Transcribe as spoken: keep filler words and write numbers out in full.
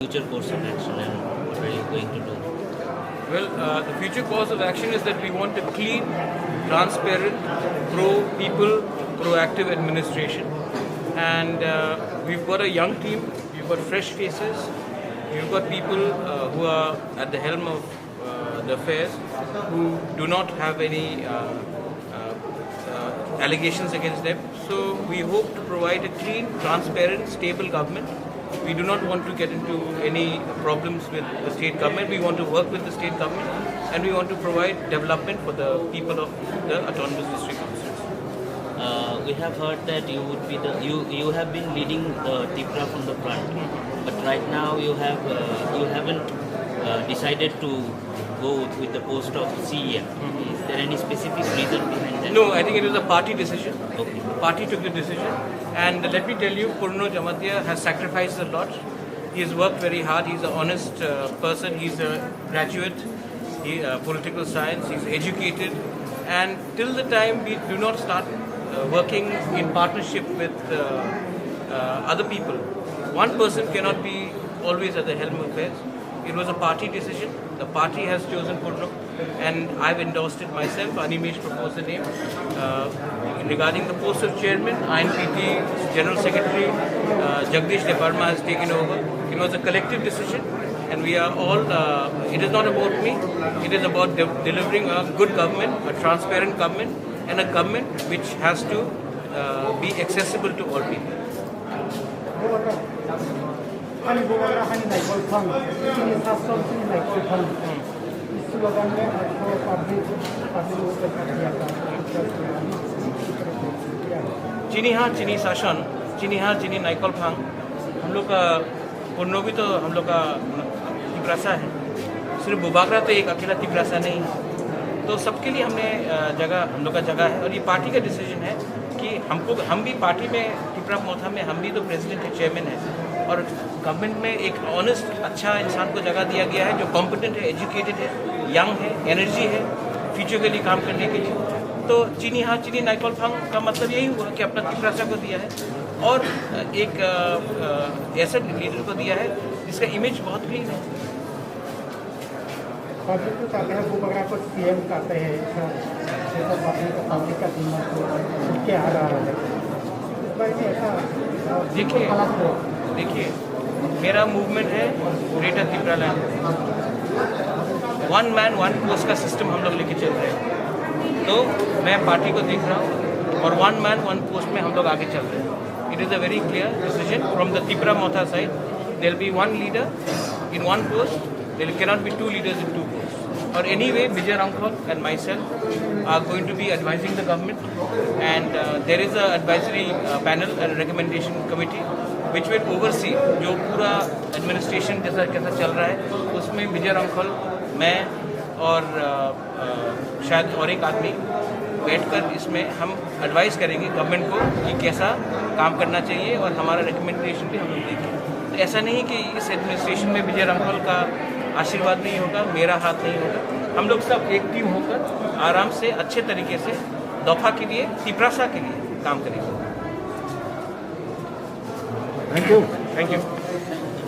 Future course of action and what are you going to do? Well, uh, the future course of action is that we want a clean, transparent, pro-people, proactive administration. And uh, we've got a young team, we've got fresh faces, we've got people uh, who are at the helm of uh, the affairs who do not have any uh, uh, uh, allegations against them. So we hope to provide a clean, transparent, stable government. We do not want to get into any problems with the state government. We want to work with the state government, and we want to provide development for the people of the autonomous district councils. Uh, we have heard that you would be the you you have been leading the Tipra from the front, but right now you have uh, you haven't uh, decided to go with the post of C E M. Is there any specific reason behind that? No, I think it was a party decision. Okay. The party took the decision, and let me tell you, Purno Jamatia has sacrificed a lot. He has worked very hard. He's an honest uh, person. He's a graduate, he, uh, political science. He's educated, and till the time we do not start uh, working in partnership with uh, uh, other people, one person cannot be always at the helm of affairs. It was a party decision. The party has chosen Purno, and I've endorsed it myself. Animesh proposed the name. Uh, regarding the post of chairman, I N P T General Secretary uh, Jagdish Debbarma has taken over. It was a collective decision, and we are all. Uh, it is not about me. It is about de- delivering a good government, a transparent government, and a government which has to uh, be accessible to all people. Hani bubagra hani naikol phang, chini saston chini naikol phang. Slogan le public, public. Chini ha chini saston, chini ha chini naikol phang. हम लोग का पूर्णो भी तो हम लोग का तिपरासा है, सिर्फ बुबागरा तो एक अकेला तिपरासा नहीं है। तो सबके लिए हमने अ, जगह, हम लोग का जगह है और ये पार्टी का डिसीजन है कि हमको, हम भी पार्टी में, तिपरा मोथा में हम भी तो प्रेसिडेंट है, चेयरमैन है, और गवर्नमेंट में एक ऑनेस्ट अच्छा इंसान को जगह दिया गया है जो कॉम्पिटेंट है, एजुकेटेड है, यंग है, एनर्जी है फ्यूचर के लिए काम करने के लिए। तो चीनी हाँ चीनी नाइकॉल फांग का मतलब यही हुआ कि अपना तिपरासा को दिया है और एक अ, अ, ऐसे लीडर को दिया है जिसका इमेज बहुत क्लीन है। पब्लिक तो चाहते हैं बुबागरा को सीएम करते हैं, ऐसा, ऐसा पब्लिक का, पब्लिक का दिमाग को क्या आ रहा है? इस बारे में ऐसा, अ, देखिए, गलत हो। देखिए, मेरा मूवमेंट है ग्रेटर तिपरालैंड। वन मैन वन पोस्ट का सिस्टम हम लोग लेके चल रहे हैं, तो मैं पार्टी को देख रहा हूँ और वन मैन वन पोस्ट में हम लोग आगे चल रहे हैं। It is a very clear decision from the Tipra Motha side. There will be one leader in one post. There cannot be two leaders in two posts. Or anyway, Vijay Ramkhal and myself are going to be advising the government, and uh, there is a advisory uh, panel and recommendation committee which will oversee जो पूरा एडमिनिस्ट्रेशन जैसा कैसा चल रहा है, उसमें विजय रामखल, मैं और uh, अ, शायद और एक आदमी बैठकर इसमें हम एडवाइस करेंगे गवर्नमेंट को कि कैसा काम करना चाहिए और हमारा रिकमेंडेशन भी हम लोग देंगे। तो ऐसा नहीं कि इस एडमिनिस्ट्रेशन में विजय रामफल का आशीर्वाद नहीं होगा, मेरा हाथ नहीं होगा। हम लोग सब एक टीम होकर आराम से अच्छे तरीके से दोफा के लिए, तिपरासा के लिए काम करेंगे। Thank you. Thank you.